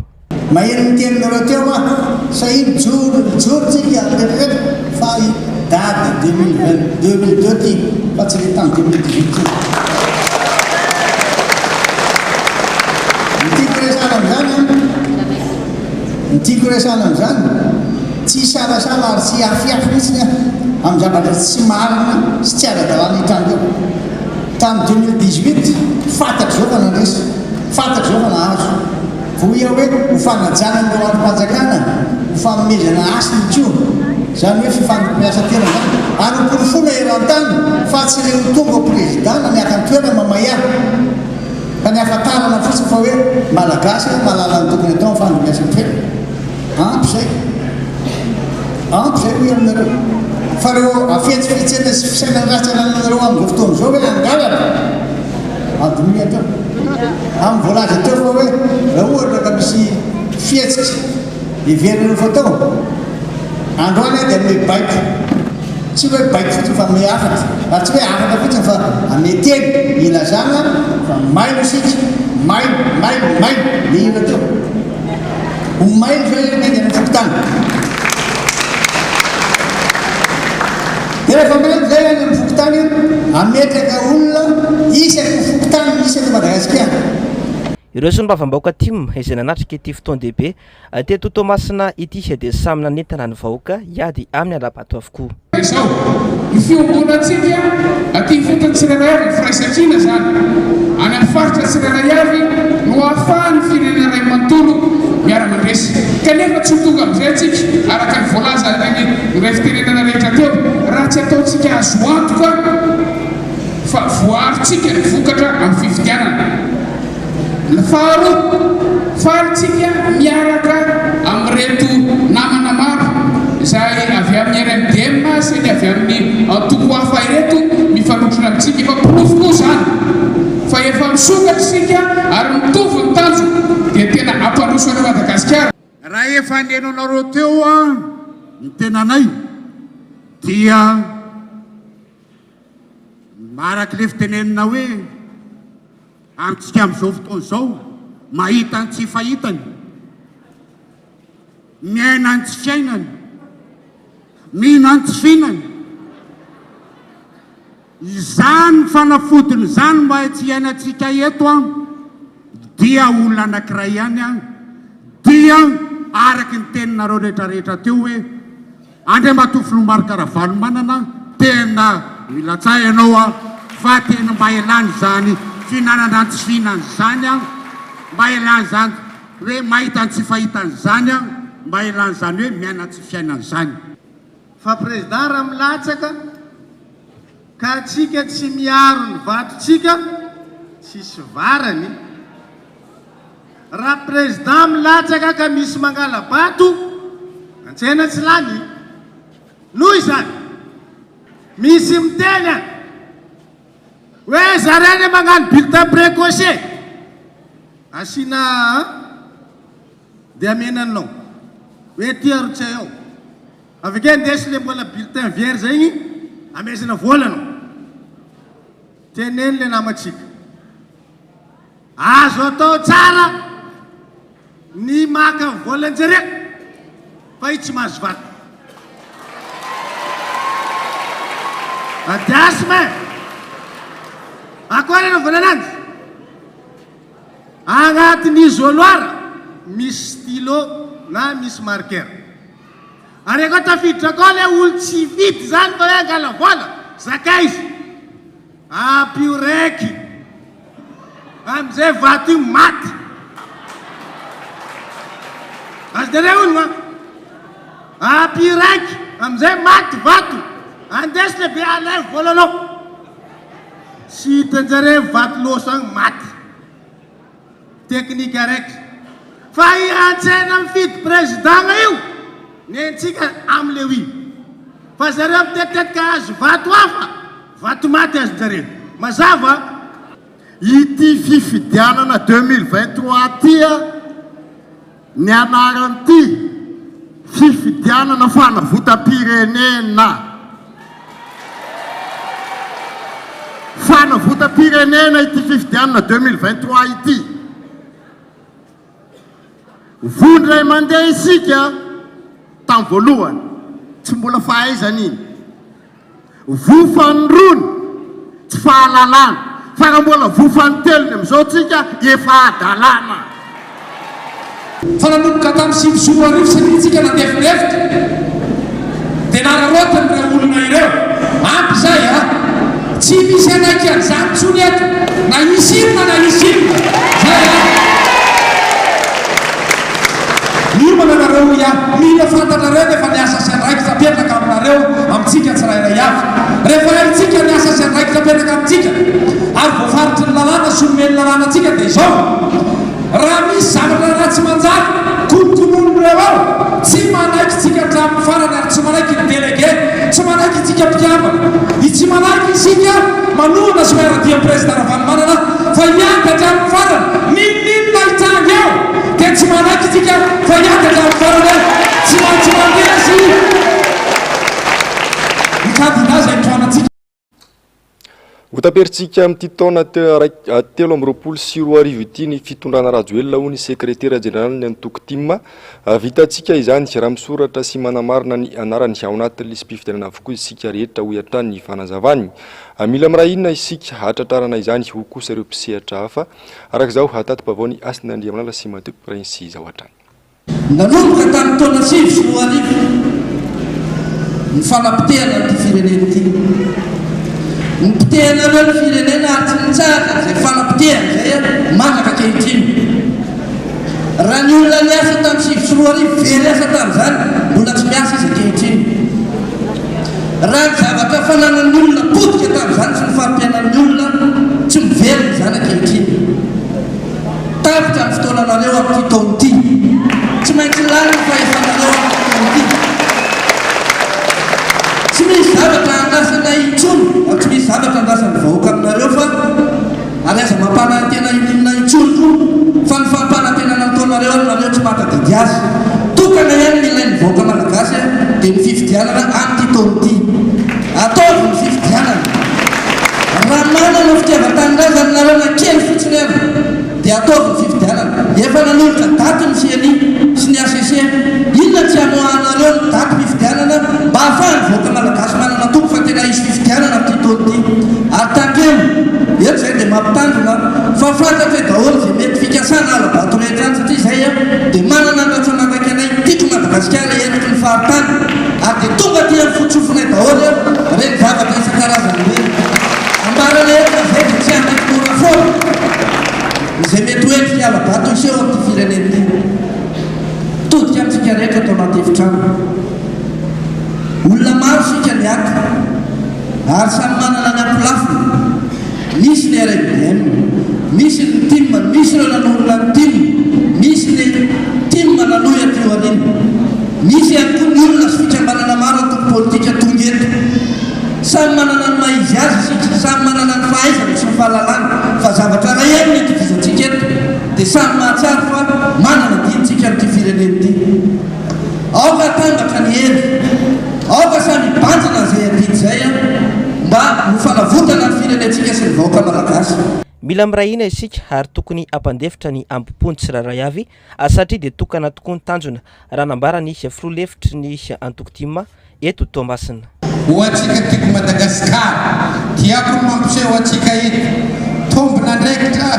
S5: Maheno ny teninareo teo aho, sahia mijoro, mijoro tsika rehetra rehetra fa i dada 2020, 2002 ty fa tsy le tam 2018 ty. Ny tiako resahana amizany an, ny tiako resahana amizany, Tsy hisalasala ary tsy hiafiafy mihitsy aho amin'ny zavatra tsy marina sy tsy ara-dalàna hitranga eo. Tamin'ny 2018, fantatro izao fa nandresy, fantatro izao fa nahazo. Vao hoy aho hoe ho fanajana an'ireo andrim-panjakana, ho fanomezana hasiny koa, izany hoe fifandimbiasan-tena izany, ary ho porofoina eran-tany fa tsy ilay ho tonga ho prezidà na ny haka ny toerana mamay ahy, fa ny hahafantarana fotsiny fa hoe Malagasy aho mahalala ny tokony hatao amin'ny fandimbiasan-toerana. Ampy izay. Ampy izay hoy aminareo. Fa ireo hafetsifetsena sy fisainana ratsy anananareo amin'izao fotoana izao hoe hangalatra, adinoy hatreo. Amin'ny voalaza teo fa hoe raha ohatra ka misy fihetsika heverinareo fa atao, androany aho dia hanome baiko. Tsy hoe baiko fotsiny fa hanome hafatra. Ary tsy hoe hafatra fotsiny fa hanome teny hilazana fa mailo isika, mailo, mailo, mailo, le hira teo. Ho mailo ve ny any amin'ny fokontany? Dia rehefa mailo izay any amin'ny fokontany, hametraka olona isaky ny fokontany misy eto Madagasikara.
S2: Ireo solombavambahoaka tim izay nanatrika ity fotoan-dehibe teto Toamasina ity dia samy nanentana ny vahoaka hiady amin'ny hala-bato avokoa.
S16: Izao, ny fiombonantsika aty ifotony tsirairay avy, ny firaisankina izany, any amin'ny faritra tsirairay avy no ahafahan'ny firenena iray manontolo miara-mandresy. Kanefa tsy ho tonga amin'izay isika, araka ny voalazan'ireny iray fitenenana rehetra teo, raha tsy ataontsika azo antoka fa voaarontsika ny vokatra amin'ny fifidianana. Ny faharoa, faly tsika miaraka amin'ireto namana maro izay avy amin'ny RMDM sy ny avy amin'ny antoko hafa ireto mifanotrona amintsika. Efa porofo koa izany fa efa misokatra isika ary mitovy ny tanjona dia tena hampandroso an'i Madagasikara.
S17: Raha efa neno anareo teo ny tenanay dia araka ilay fitenenana hoe Amintsika amin'izao fotoana izao, mahita ny tsy fahitany, miaina ny tsy fiainany, mihina ny tsy fihinany. Izany fanafodiny izany mba tsy hiainantsika eto an, dia olona anankiray ihany an, dia araka ny teninareo rehetra rehetra teo hoe, Andriamatoa Filoha Marc Ravalomanana tena milatsaha ianao a fa tena mba ialana izany fihinanana ny tsy fihinana izany a, mba ialana izany hoe mahita ny tsy fahitana izany a, mba ialana izany hoe miaina tsy fiainana izany.
S18: Fa président raha milatsaka ka atsika tsy miaro ny vatontsika tsisy varany. Raha président milatsaka ka misy mangala-bato, antsena tsy lany. Noho izany, misy miteny an, hoe zareo anie magnano bulletin précoché, asiana an, dia amena anao, hoe ty arotsay ao. Avy akeo andeso le mbola bulletin vierge igny, amezana vola anao. Teneno le namantsika. Azo atao tsara ny maka ny volan-jareo fa io tsy mahazo vato. Adiasma e! Akory anaovana ananjy? Agnatin'ny isoloir misy stylo na misy marqueur. Ary akao tafiditra akao le olo tsy hifidy zany fa hoe angala vola, zakaiza. Ampio raiky amizay vato io maty. Azonareo hono an. Ampio raiky amizay maty vato. Andeso lehibe alaivo volanao. Tsy hitanjareo vato loso agny maty. Teknika raiky. Fa i Antsena mifidy président io nentsika am le oui. Fa zareo mitetitetika hahazo vato hafa, vato maty azonjareo. Mazava an.
S17: Ity fifidianana 2023 ity a, ny anaran'ity fifidianana fanavotam-pirenena.
S18: Fanavotam-pirenena ity fifidianana 2023 ity. Voa indray mandeha isika tamin'ny voalohany, tsy mbola fahaizana iny. Voa fanindroany, tsy fahalalana. Fa raha mbola voa fanintelony amin'izao tsika, efa hadalana.
S16: Fa nanomboka tamin'ny 2009 satria tsika nandefindefitra dia nararaotiny ireo olona ireo. Ampy izay a! Tsy misy hanaiky an'izany intsony eto na hisy inona na hisy inona. Izay a! Miomana nareo hoy aho. Mila fantatrareo nefa ny asa sy andraikitra apetraka aminareo, amintsika tsirairay avy. Rehefa haintsika ny asa sy andraikitra apetraka amintsika ary voafaritry ny lalàna sy omen'ny lalàna antsika dia izao, Raha misy zavatra ratsy manjary, kolokoloin'ireo ao, tsy manaiky tsika hatramin'ny farany ary tsy manaiky ny délégué, tsy manaiky itsika mpikambana, i tsy manaiky isika manohana sy miara-dia amin'i Prezida Ravalomanana fa hiady hatramin'ny farany, n'inon'inona hitranga eo dia tsy manaiky isika fa hiady hatramin'ny farany, tsy maintsy mandresy ny kandida izay tohanantsika.
S1: Hotaperintsika amin'ity taona 2023 ity ny fitondrana Rajoelina, hoy ny sekretera jeneralin'ny antoko tim. Vitantsika izany raha misoratra sy manamarina ny anarany ao anatin'ny lisi-pifidianana avokoa isika rehetra, hoy hatrany ny fanazavany. Mila miray hina isika hahatratrarana izany, hoy kosa ireo mpisehatra hafa. Araka izao, tati-baovao ny Hasina Andriamanala sy Mathieu Prince izao hatrany.
S5: Nanomboka tamin'ny taona 2009 ny fanapotehana an'ity firenena ity. Nopotehanareo ny firenena ary tsy nitsahatra izay fanapotehana izay mandraka ankehitriny. Raha ny olona niasa tamin'ny 2009 very asa tamin'izany, mbola tsy miasa izy ankehitriny. Raha ny zavatra fananan'ny olona potika tamin'izany sy ny fari-piainan'ny olona, tsy miverina izany ankehitriny. Tapitra ny fotoananareo amin'ity taona ity. Tsy maintsy lany ny fahefanareo amin'ity taona ity. Tsy misy zavatra andrasana intsony ary tsy misy zavatra andrasan'ny vahoaka aminareo fa ary aza mampanantena inon'inona intsony koa fa ny fampanantenana ataonareo ary nareo tsy mahatadidy azy. Tokana ihany ny ilain'ny vahoaka malagasy dia ny fifidianana amin'ity taona ity. Ataovy ny fifidianana. Raha manana fitiavan-tanindrazana nareo na kely fotsiny ary dia ataovy ny fifidianana. Efa nanolotra daty ny ceni sy ny hcc. Inona tsy hamoahanareo ny daty fifidianana mba ahafahan'ny vahoaka malagasy manana toky fa tena hisy fifidianana amin'ity taona ity. Ary tandremo, eto izay dia mampitandrina fa fantatray daholo izay mety fikasana hala-bato rehetra any satria izay dia manana ny ratsa-mangaika anay tiako Madagasikara eraky ny faritany. Ary dia tonga aty amin'ny foto-tsofinay daholo ireny zavatra isan-karazany ireny. Ambaranay eto fa izay dia tsy hanaiky mora foana izay mety ho endrika hala-bato hiseho amin'ity firenena ity. Mitodika amintsika rehetra ato anaty efitrano. Olona maro isika ny ato ary samy manana ny ankolafiny. Misy ny RMDM, misy ny tim, misy ireo nanorina ny tim, misy ny tim nanohy aty aoriana. Misy ihany koa ny olona sy fikambanana maro antoko politika tonga eto. Samy manana ny maha izy azy isika, samy manana ny fahaizana sy ny fahalalana, fa zavatra iray ihany no itovizantsika eto dia samy mahatsiaro fa manana adidy isika amin'ity firenena ity. Aoka hatambatra ny hery. Aoka samy hibanjina an'izay adidy izay mba ho fanavotana ny firenentsika sy ny vahoaka malagasy.
S2: Mila miray hina isika ary tokony hampandefitra ny hambom-po ny tsirairay avy satria dia tokana tokoa ny tanjona, raha nambaran'ny filoha lefitry ny antoko tim eto Toamasina.
S19: Ho antsika tiako Madagascar, tiako ny mampiseho antsika eto, tombon'andraikitra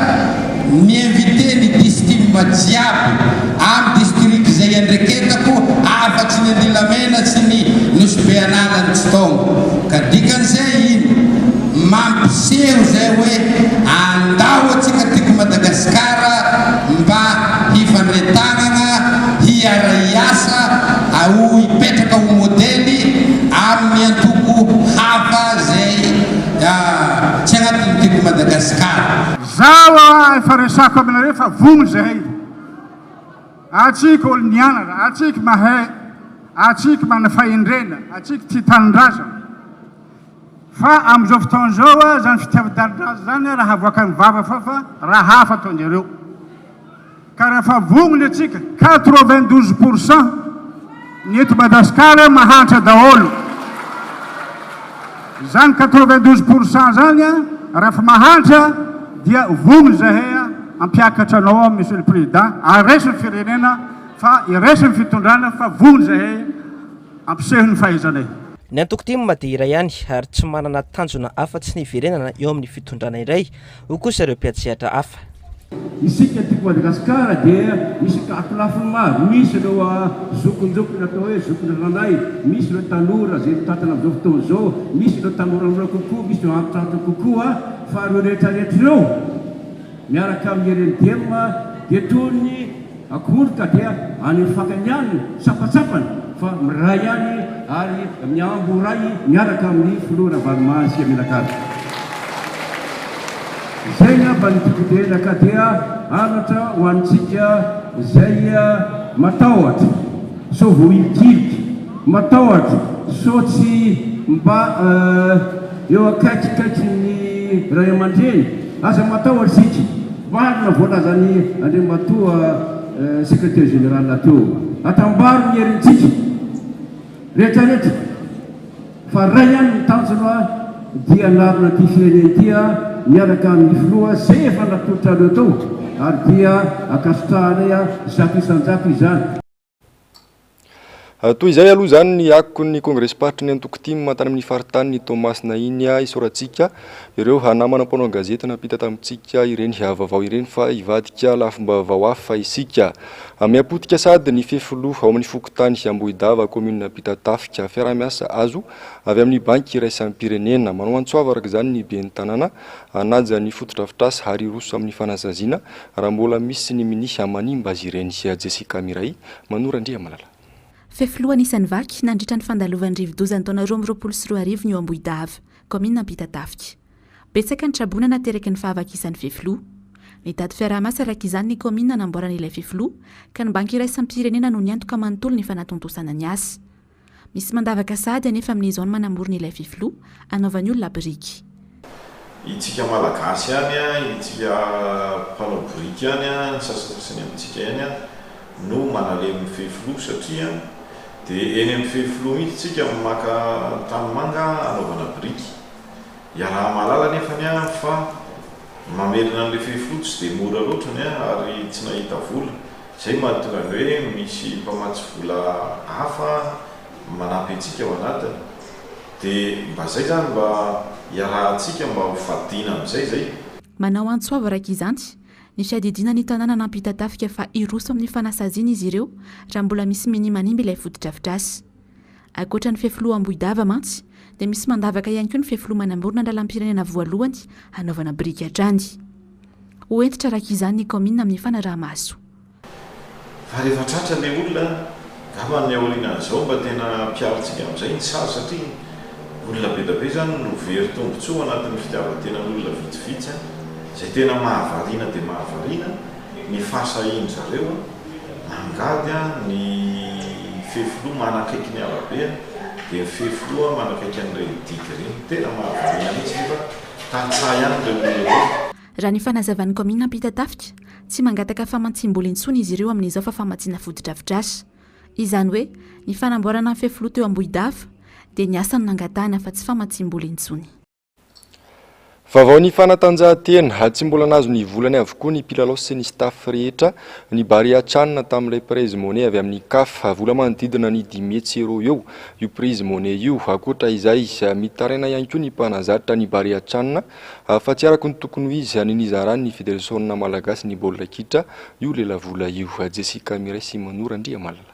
S19: ny invité ny distim jiaby am district izay iandreketako afa-tsy ny Andilamena sy ny Nosy Be Anala ny tsy tonga. Ka dikan'izay ino? Mampiseho izay hoe andao antsika tiako Madagascar mba hifandray tanana, hiara-hiasa, ho hipetraka ho modely amin'ny antoko hafa izay tsy agnatin'ny Tiako Madagasikara.
S17: Zaho a efa resako aminareo fa vogno zahay, atsika olo nianatra, atsika mahay, atsika mana fahendrena, atsika tia tanindrazana, fa amizao fotoana zao a zany fitiavan-tanindrazana zany raha avoakan'ny vava fa fa raha hafa ataonjareo. Ka raha vognona antsika, 92 pour cent ny eto Madasikara mahantra daholo. Izany 92 pour cent zany an, Raha mahantra dia vonona izahay hampiakatra anao Monsieur le Président ary resy ny firenena fa resy ny fitondrana fa vonona izahay hampiseho ny fahaizanay.
S2: Ny antoko tim dia iray ihany ary tsy manana tanjona afa-tsy ny hiverenana eo amin'ny fitondrana indray, hoy kosa ireo mpiantsehatra hafa.
S20: Isika tiako Madagasikara dia misy ankolafiny maro, misy ireo zokinjokiny atao hoe zokiny ranay, misy ireo tanora izay mitantana amin'izao fotoana izao, misy ireo tanoranora kokoa, misy ireo antitrantitra kokoa, fa ireo rehetra rehetra ireo miaraka amin'ny RMDM dia toy ny Akory ka dia any amin'ny fakany ihany ny sampantsampana fa miray ihany ary miamboho ray miaraka amin'ny filoha Ravalomanana isika mianakavy. Izay angamba no tiako tenena ka dia anatra ho antsika izay matahotra sao voahilikilika, matahotra sao tsy mba eo akaikikaikin'ny ray aman-dreny, aza matahotra isika. Marina voalazan'i Andriamatoa Secrétaire Général teo. Atambaro ny herintsika rehetra rehetra fa ray ihany ny tanjona dia hanarina ity firenena ity miaraka amin'ny filoha izay efa natolotrareo tao ary dia ankasitrahanay 100% izany.
S1: Toy izay aloha izany ny akon'ny kongresim-paritry ny antoko tim tany amin'ny faritanin'i Toamasina iny. Isaorantsika ireo namana mpanao gazety nampita tamintsika ireny vaovao ireny fa hivadika lafim-baovao hafa isika. Miha-potika sady ny fefiloha ao amin'ny fokontany Ambohidava, kaominina Ampitatafika. Fiaraha-miasa azo avy amin'ny Banky iraisam-pirenena. Manao antso avo araka izany ny ben'ny tanàna hanaja ny fotodrafitrasa ary hiroso amin'ny fanasaziana raha mbola misy ny minia manimba azy ireny. Jessica Miray, Manoro Andriamalala.
S14: Fefiloha anisan'ny vaky nandritra ny fandalovan'ny rivodoza ny taona 2022 ny eo Ambohidava, kaominina Ampitatafika. Betsaka ny traboina nateraky ny fahavakisan'ny fefiloha. Nitady fiaraha-miasa araka izany ny kaominina hanamboarana ilay fefiloha, ka ny Banky iraisam-pirenena no niantoka manontolo ny fanatontosana ny asa. Misy mandavaka sahady anefa amin'izao ny manamorona ilay fefiloha, anaovan'ny olona biriky.
S21: Itsika Malagasy ihany, itsika mpanao biriky ihany, ny sasasasany amintsika ihany no manalemy ny fefiloha satria dia eny amin'ny fefiloha mihitsy tsika no maka tanimanga hanaovana biriky. Iaraha-mahalala anefany fa mamerina an'ilay fefiloha tsy dia mora loatra ny ary tsy nahita vola. Izay no mahatonga ny hoe misy mpamatsy vola hafa manampy antsika ao anatiny. Dia mba izay izany mba iarahantsika mba ho fadiana amin'izay izay.
S14: Manao antso avo araka izany ny fiadidiana ny tanàna nampitatafika fa hiroso amin'ny fanasaziana izy ireo raha mbola misy minia manimba ilay fotodrafitrasa. Ankoatra ny fefiloha Ambohidava mantsy dia misy mandavaka ihany koa ny fefiloha manamorona ny lalam-pirenena voalohany hanaovana biriky hatrany. Ho hentitra araka izany ny kaominina amin'ny fanaraha-maso.
S21: Fa rehefa tratra ilay olona, angamba ny aorianan'izao mba tena ampiharintsika amin'izay ny sazy satria olona be dia be izany no very tombontsoa anatin'ny fitiavan-tenan'olona vitsivitsy an! Izay tena mahavariana dia mahavariana ny fahasahian-dry zareo an! Mangady an! Ny fefiloha manakaiky ny arabe an! Dia ny fefiloha manakaiky an'ireny digue ireny. Tena mahavariana mihitsy nefa tantsaha ihany ireo olona ireo.
S14: Raha ny fanazavan'ny kaominina Ampitatafika, tsy mangataka famantsiam-bola intsony izy ireo amin'izao fa famatsiana fotodrafitrasa. Izany hoe, ny fanamboarana ny fefiloha teo Ambohidava dia ny asa no nangatahana fa tsy famatsiam-bola intsony.
S1: Vaovao ny fanatanjahantena, tsy mbola nahazo ny volany avokoa ny mpilalao sy ny staff rehetra ny Barea Chan tamin'ilay Prize Money avy amin'ny Caf. Vola manodidina ny 500 euros eo io Prize Money io. Ankoatra izay, mitaraina ihany koa ny mpanazatra ny Barea Chan Fa tsy araka ny tokony ho izy ny nizaran'ny Federasiona malagasy ny baolina kitra io lelavola io. Jessica Mireille sy Mano Randriamalala.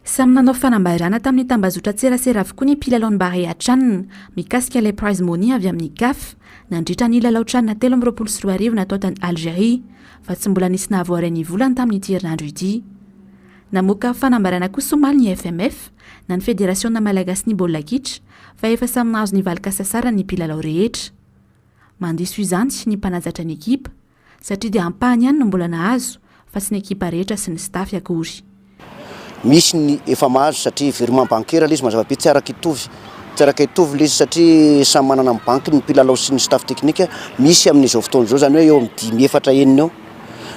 S14: Samy nanao fanambarana tamin'ny tambazotran-tserasera avokoa ny mpilalaon'ny Barea Chan mikasika ilay prize money avy amin'ny Caf nandritra ny lalao Chan 2023 natao tany Algeria fa tsy mbola nisy nahavoaray ny volany tamin'ity herinandro ity. Namoaka fanambarana kosa omaly ny FMF na ny Federasiona malagasin'ny baolina kitra fa efa samy nahazo ny valin-kasasarany ny mpilalao rehetra. Mandiso izany ny mpanazatra ny ekipa satria dia ampahany ihany no mbola nahazo fa tsy ny ekipa rehetra sy ny staff akory.
S22: Misy ny efa mahazo satria virement bancaire ilay izy mazava be tsy araka hitovy tsy araka hitovy ilay izy satria samy manana ny banky ny mpilalao sy ny staff technique misy amin'izao fotoana izao izany hoe eo amin'ny dimy efatra enina eo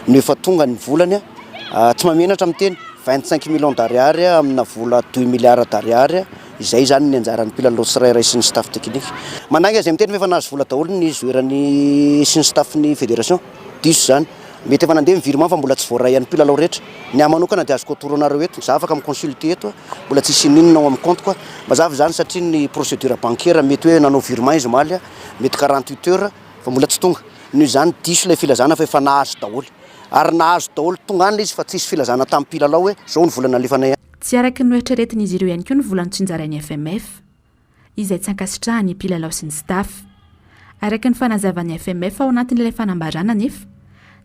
S22: no efa tonga ny volany tsy mahamenatra miteny 25 millions d'ariary amina vola 2 milliards d'ariary. Izay izany ny anjaran'ny mpilalao tsirairay sy ny staff technique. Manainga izay miteny fa efa nahazo vola daholo ny joueur-ny sy ny staff-n'ny fédération. Diso izany. Mety efa nandeha ny virement fa mbola tsy voaray an'ny mpilalao rehetra. Ny ahy manokana dia azoko atoro anareo eto, za afaka mi-consulter eto, mbola tsisy n'inona ao amin'ny compte-ko. Mazava izany satria ny procédure bancaire mety hoe nanao virement izy omaly, mety 48 heures fa mbola tsy tonga. Noho izany diso ilay filazana fa efa nahazo daholo. Ary nahazo daholo tonga any ilay izy fa tsisy filazana tamin'ny mpilalao hoe izao ny vola nalefanay any.
S14: Tsy araka ny noeritreretin'izy ireo ihany koa ny vola notsinjarain'ny FMF, izay tsy ankasitrahan'ny mpilalao sy ny staff. Araka ny fanazavan'ny FMF ao anatin'ilay fanambarana anefa,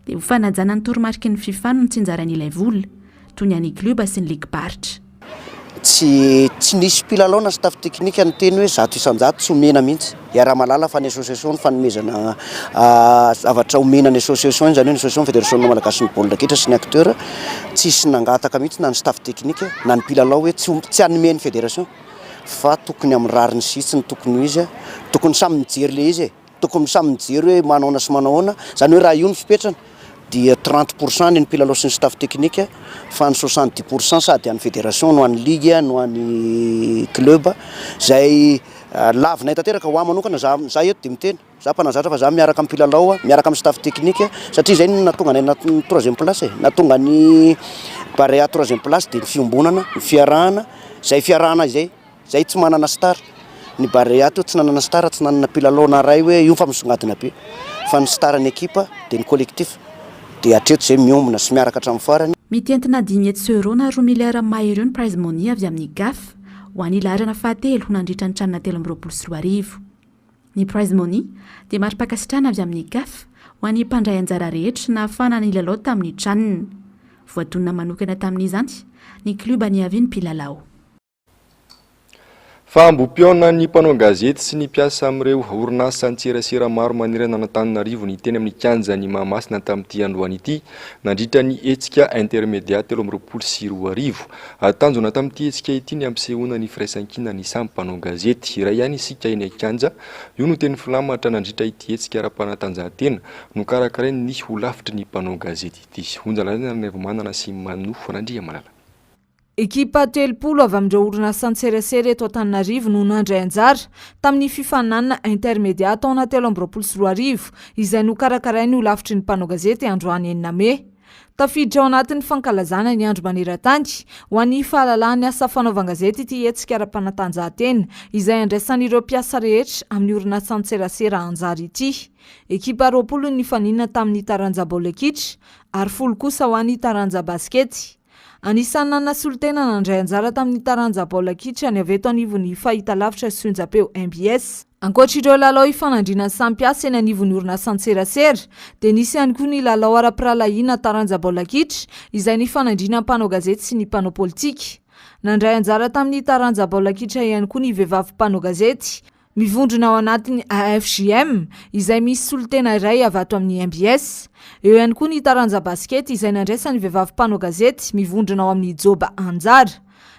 S14: dia ho fanajana ny toromariky ny fifa no notsinjarainy ilay vola, toy ny an'ny klioba sy ny ligim-paritra.
S22: Tsy tsy nisy mpilalao na staff technique niteny hoe 100% tsy omena mihitsy. Iaraha-mahalala fa ny association ny fanomezana zavatra omena ny association iny, izany hoe ny association federasiona malagasin'ny baolina kitra sy ny acteur, tsisy nangataka mihitsy na ny staff technique na ny mpilalao hoe tsy tsy hanome ny federation fa tokony amin'ny rariny sy hitsiny tokony ho izy, tokony samy mijery le izy e, tokony samy mijery hoe manaona sy manahoana, izany hoe raha io ny fipetrany dia 30 pour cent ny mpilalao sy ny staff technique fa ny 70 pour cent sady an'ny fédération no an'ny ligue no an'ny club izay lavinay tanteraka. Ho ahy manokana, za za eto dia miteny, za mpanazatra fa za miaraka amin'ny mpilalao, miaraka amin'ny staff technique satria izay no nahatonga anay na troisième place e, nahatonga ny Barea troisième place dia ny fiombonana, ny fiarahana, izay fiarahana izay. Zay tsy manana star. Ny Barea teo tsy nanana star, tsy nanana mpilalao na ray hoe io fa misongadina be. Fa ny star ny ekipa dia ny collectif. Dia hatreto zay miombona sy miaraka hatramin'ny farany.
S14: Mitentina 500 euros na roa miliara mahery eo ny prize money avy amin'ny Caf ho an'ny laharana fahatelo nandritra ny Can 2023. Ny prize money dia mari-pankasitrahana avy amin'ny Caf ho an'ny mpandray anjara rehetra nahafahana nilalao tamin'ny Can. Voatonona manokana tamin'izany ny klioba niavian'ny mpilalao.
S1: Fa ambohipihaonan'ny mpanao gazety sy ny mpiasa amin'ireo orinasan-tserasera maro manerana an'Antananarivo ny teny amin'ny kianjan'i Mahamasina tamin'ity androany ity, nandritra ny hetsika Intermedia 2023. Tanjona tamin'ity hetsika ity ny hampisehoana ny firaisankinan'ny samy mpanao gazety. Iray ihany isika eny an-kianja. Io no teny filamatra nandritra ity hetsika ara-panatanjahantena nokarakarain'ny holafitry ny mpanao gazety ity. Onja Randrianaivomanana sy Mano Randriamalala.
S7: Ekipa 30 avy amin'ireo orinasan-tserasera eto Antananarivo no nandray anjara tamin'ny fifaninanana Intermedia taona 2023 izay nokarakarain'ny holafitry ny mpanao gazety androany enina mey. Tafiditra ao anatin'ny fankalazana ny andro maneran-tany ho an'ny fahalalahan'ny asa fanaovan-gazety ity hetsika ara-panatanjahantena izay andraisan'ireo mpiasa rehetra amin'ny orinasan-tserasera anjara ity. Ekipa 20 no nifaninana tamin'ny taranja baolina kitra ary folo kosa ho an'ny taranja basikety. Anisan'ny nanana solontena nandray anjara tamin'ny taranja baolina kitra ny avy eto anivon'ny fahitalavitra sy onjam-peo mbs. Ankoatra ireo lalao ifanandrinan'ny samy mpiasa eny anivon'ny orinasan-tserasera dia nisy ihany koa ny lalao ara-pirahalahiana taranja baolina kitra izay nifanandrinan'ny mpanao gazety sy ny mpanao politika. Nandray anjara tamin'ny taranja baolina kitra ihany koa ny vehivavy mpanao gazety Mivondrona ao anatin'ny AFJM, izay misy solontena iray avy ato amin'ny mbs. Eo ihany koa ny taranja basikety izay nandraisan'ny vehivavy mpanao gazety mivondrona ao amin'ny Joba anjara.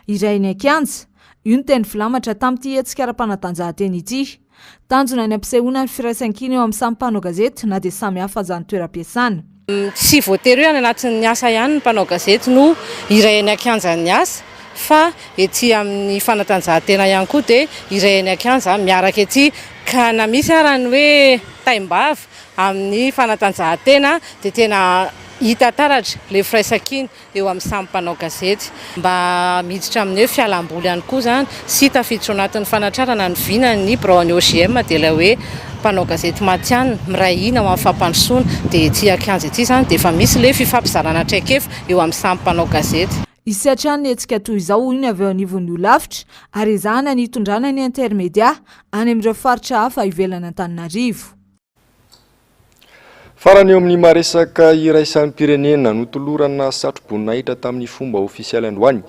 S7: Iray eny an-kianja. Io ny teny filamatra tamin'ity hetsika ara-panatanjahantena ity. Tanjona ny hampisehoana ny firaisankina eo amin'ny samy mpanao gazety na dia samy hafa aza ny toeram-piasana.
S3: Tsy voatery hoe any anatin'ny asa ihany ny mpanao gazety no iray eny an-kianjan'ny asa fa ety amin'ny fanatanjahantena ihany koa dia iray eny an-kianja miaraka ety ka na misy ara ny hoe taim-bava amin'ny fanatanjahantena dia tena hita taratra ilay firaisankina. eo amin'ny samy mpanao gazety. Mba miditra amin'ny hoe fialamboly ihany koa izany sy tafiditra ao anatin'ny fanatrarana ny vinan'ny biraon'ny OJM dia ilay hoe mpanao gazety matihanina, miray hina ho amin'ny fampandrosoana. Dia ety an-kianja ety izany dia efa misy ilay fifampizarana traikefa eo amin'ny samy mpanao gazety.
S7: Hisy hatrany ny hetsika toy izao hoy ny avy eo anivon'ny holafitra ary ezahana ny hitondrana ny Intermedia any amin'ireo faritra hafa ivelan'Antananarivo.
S1: Farany eo amin'ny maha-resaka iraisam-pirenena, notolorana satroboninahitra tamin'ny fomba ofisialy androany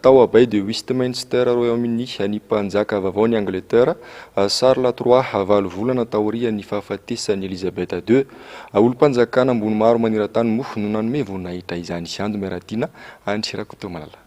S1: tao Abbaye de Westminster Royaume-Uni ny mpanjaka vaovaon'i Angleterre, Charles trois, valo volana taorian'ny fahafatesan'i Elizabeth ii. Olom-panjakana ambony maro maneran-tany moa no nanome voninahitra izany. Ando Miaratiana, Andry Rakotomalala.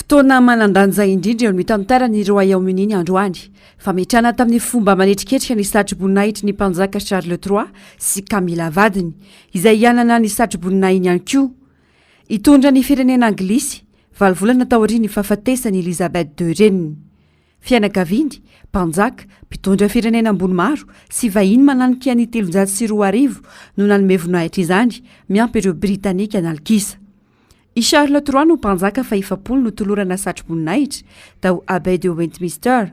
S4: Fotoana manan-danja indrindra eo amin'ny tantaran'i Royaume-Uni ny androany. Fametrahana tamin'ny fomba manetriketrika ny satroboninahitry ny mpanjaka Charles trois sy Camilla vadiny, izay hanana ny satroboninahiny ihany koa. Hitondra ny firenena anglisy, valo volana taorian'ny fahafatesan'i Elizabeth ii reniny. Fianakaviany, mpanjaka, mpitondra firenena ambony maro sy vahiny mananika ny 2300 no nanome voninahitra izany, miampy ireo Britanika an'alikisa. I Charles trois no mpanjaka fahefapolo notolorana satroboninahitra tao Abbaye de Westminster.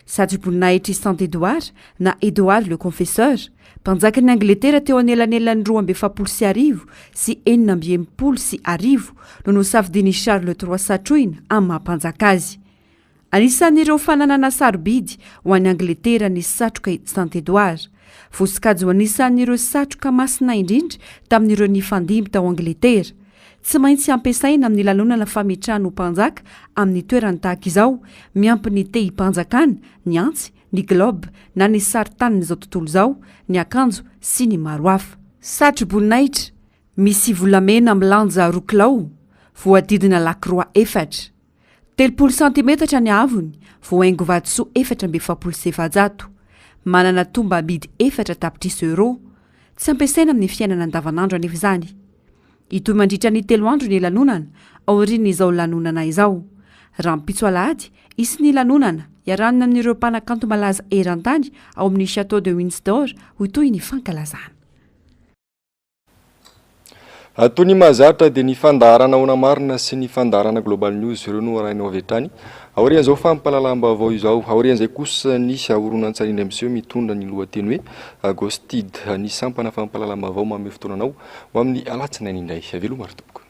S4: Satroboninahitry Saint Edward na Edward le Confesseur, mpanjakan'i Angletera teo anelanelan'ny 1042 sy 1066 no nosafidian'i Charles trois satroina amin'ny maha mpanjaka azy. Anisan'ireo fananana sarobidy ho an'i Angletera ny satroka i Saint Edward. Voasokajy ho anisan'ireo satroka masina indrindra tamin'ireo nifandimby tao Angletera. Tsy maintsy ampiasaina amin'ny lanonana fametrahana ho mpanjaka amin'ny toerany tahaka izao, miampy ny tehim-panjakana, ny antsy, ny globe na ny sarin-tanin'izao tontolo izao, ny akanjo sy ny maro hafa. Satroboninahitra misy volamena milanja roa kilao, voadidina lakroa efatra. 30 santimetatra ny haavony, voahaingo vatosoa 444. Manana tombam-bidy efatra tapitrisa euros. Tsy ampiasaina amin'ny fiainana andavanandro anefa izany. Hitohy mandritra ny telo andro ny lanonana, aorian'izao lanonana izao. Rahampitso alahady, hisy ny lanonana, iarahana amin'ireo mpanakanto malaza eran-tany ao amin'ny Château de Windsor, ho toy ny fankalazana.
S1: Toy ny mahazatra dia ny fandaharana Ahoana Marina sy ny fandaharana Global News ireo no arahinao avy hatrany aorian'izao fampahalalam-baovao izao. Aorian'izay kosa ny horonantsary indray miseho mitondra ny lohateny hoe Ghosted, ny sampana fampahalalam-baovao manome fotoana anao ho amin'ny alatsinainy indray. Veloma ry tompoko.